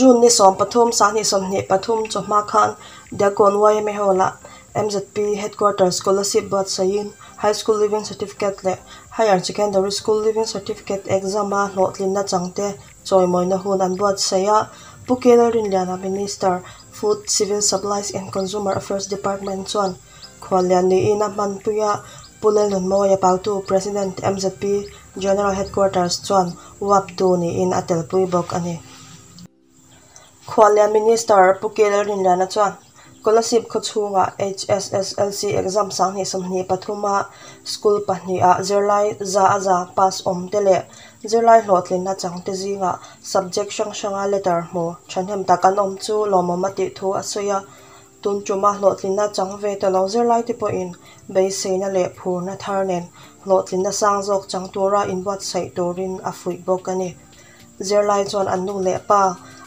June ni 13 2023 chawhma khan Diakkawn yma Hall-ah MZP Headquarters Scholarship buatsaihin High School Leaving Certificate leh Higher Secondary School Leaving Certificate exam-a hlawhtlinna changte chawimawina hun an buatsaih a. Pu K Lalrinliana, Minister, Food, Civil Supplies and Consumer Affairs Department chuan khuallian niin a hmanpui a. Pu Lalnunmawia Pautu, President, MZP General Headquarters chuan uaptu niin a telpui bawk a ni. Khuallian Minister Pu K Lalrinliana chuan Kolasib khawchhungah HSSLC exam 2023 a school pahniha zirlai za a za pass awm te leh zirlai hlawhtlinna changte zingah subject hrang hranga letter hmu thahnem tak an awm chu lawmawm a tih thu a sawi a. Tun tuma hlawhtlinna chang ve ta lo zirlaite pawhin beiseina leh phurna thar nen hlawhtlinna sang zawk chang tura inbuatsaih turin a fuih bawk a ni. Zirlai chuan an nu leh pa,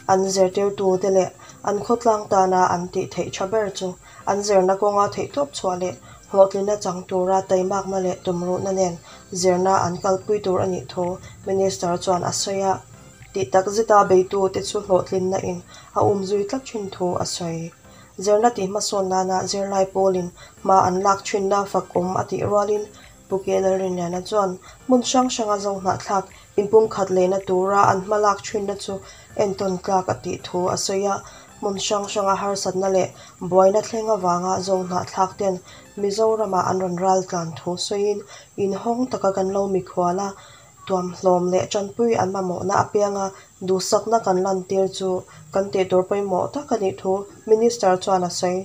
an zirtirtute leh an khawtlang tana an tih theih tha ber chu an zirna kawnga theihtawp chhuah leh hlawhtlinna chang tura taimakna leh tumruhna nen zirna an kalpui tur a nih thu Minister chuan a sawi a. Tih takzeta beitute chu hlawhtlinna in a umzui tlat thin thu a sawi. Zirna tih hmasawn nana zirlai pawlin hma an lak thinna fakawm a tih rualin Pu K Lalrinliana chuan hmun hrang hranga zohnahthlak inpumkhat lehna tura an hma lak thinna chu entawn tlak a tih thu a sawi a. Hmun hrang hranga harsatna leh buaina thleng avanga zohnahthlak ten Mizoramah an rawn ral tlan thu sawiin inhawng taka kan lo mikhual a, tuamhlawm leh tanpui an mamawhna apianga duhsakna kan lantir chu kan tih tur pawimawh tak a nih thu Minister chuan a sawi.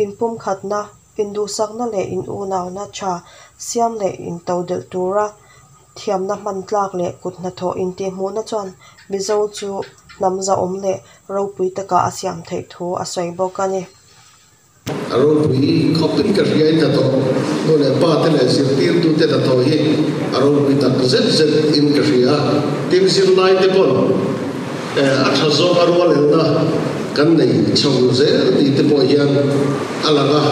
Inpumkhatna, induhsakna leh in-unauna tha siam leh intodelh tura thiamna hman tlak leh kut hnathawh intihhmuhna chuan Mizo chu hnam zahawm leh ropui takah a siam theih thu a sawi bawk a ni. A ropui khawpin ka hria in hnathawh nu leh pa te leh zirtirtute hnathawh hi a ropui tak zet zet in ka hria a. Tin, zirlai te pawn a tha zawng a rualelna kan nei chho zel tih te pawh hian a lang a.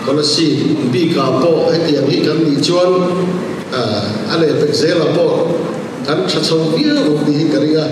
Kolasib bikah pawh hetiang hi kan nih chuan a lehpek zelah pawh kan tha chho viau ang tih hi ka ring a.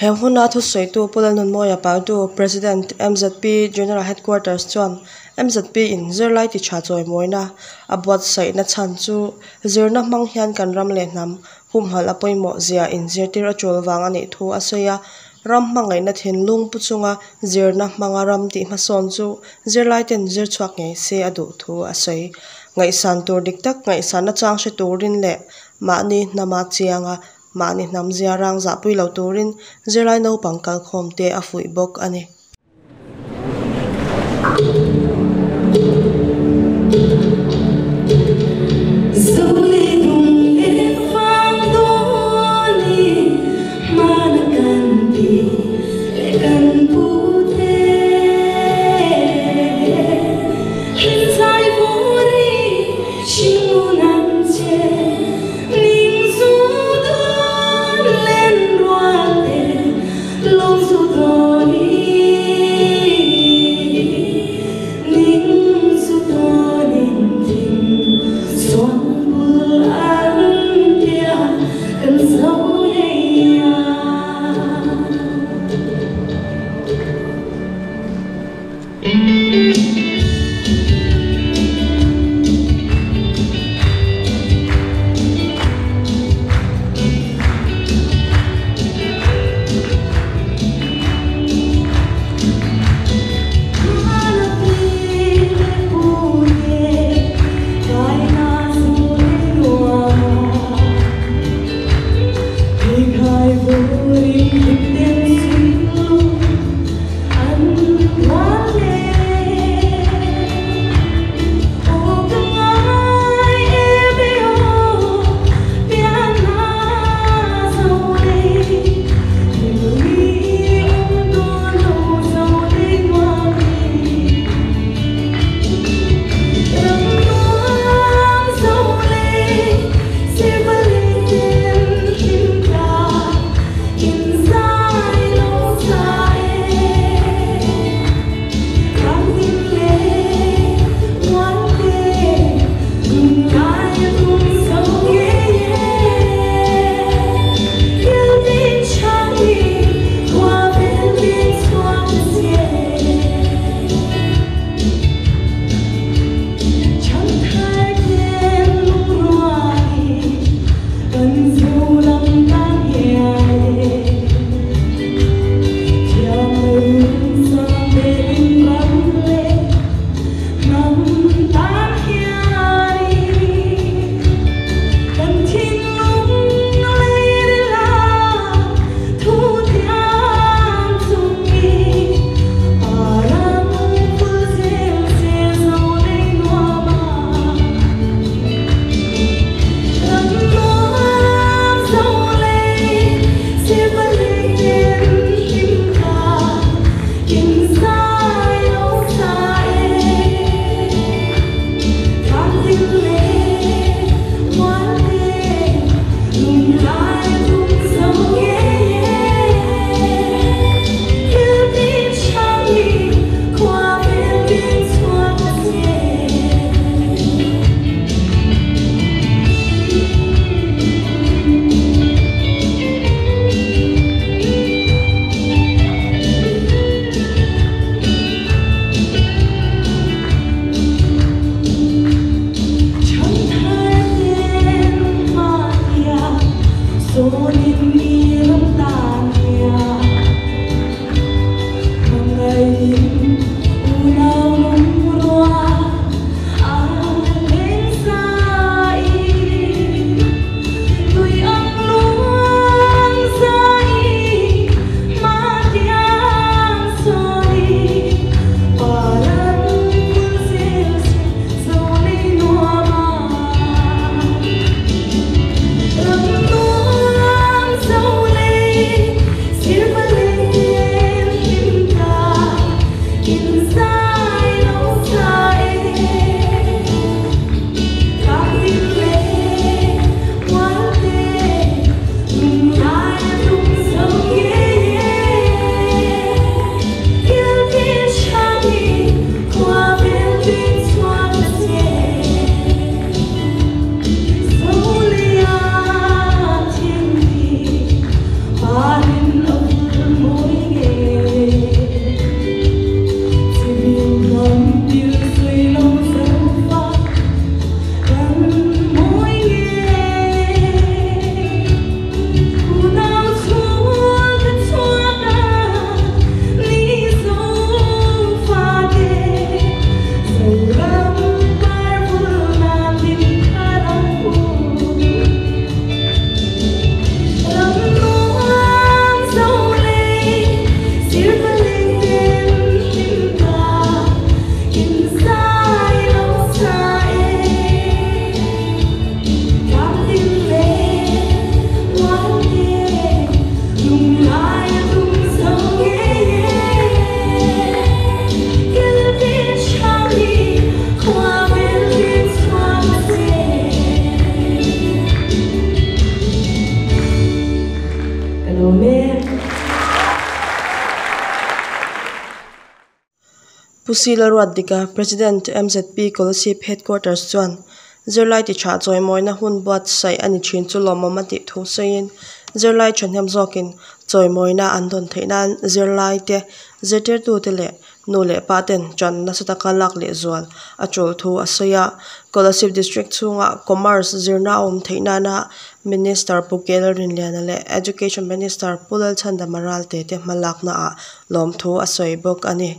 He huna thusawitu Pu Lalnunmawia Pautu, President, mzp General Headquarters chuan mzp in zirlai ti tha chawimawina a buatsaihna chhan chu zirna hmang hian kan ram leh hnam humhalh a pawimawh zia inzirtir a tul vang a nih thu a sawi a. Ram hmangaihna thinlung pu chunga zirna hmanga ram tih hmasawn chu zirlai ten zir chhuak ngei se a duh thu a sawi. Ngaihsan tur dik tak ngaihsanna chang hre turin leh mahni hnama chianga mahni hnam zia rang zahpui lo turin zirlai naupang kalkhawm te a fuih bawk a ni. lawm e. Pu C Lalruatdika, President, mzp Kolasib Headquarters chuan zirlai tichhah chawimawina hun buatsaih a ni thin chu lawmawm a tih thu sawiin zirlai thahnem zawkin chawimawina an dawn theih nan zirlaite, zirtirtute leh nu leh pa ten tan nasa taka lak leh zual a tul thu a sawi a. Kolasib District chhunga Commerce zirna a awm theih nana Minister Pu Kelrinliana leh Education Minister Pu Lalchhandama Ralte te hmalakna ah lawmthu a sawi bawk a ni.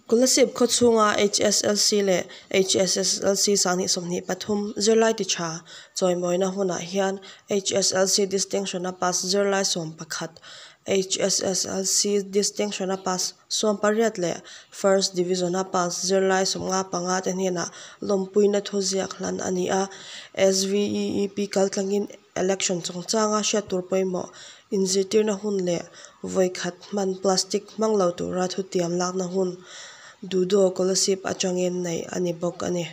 Kolasib khawchhunga HSLC leh HSSLC 2023 zirlai ti tha chawimawina hunah hian HSLC distinction a pass zirlai 11, HSSLC distinction a pass 18 leh first division a pass zirlai 55 te hnenah lawmpuina thu ziak hlan a ni a. SVEEP kaltlangin election chungchanga hriat tur pawimawh inzirtirna hun leh vawikhat hman plastic hmang lo tura thutiam lakna hun Dudo Kolasib atangin neih a ni bawk a ni.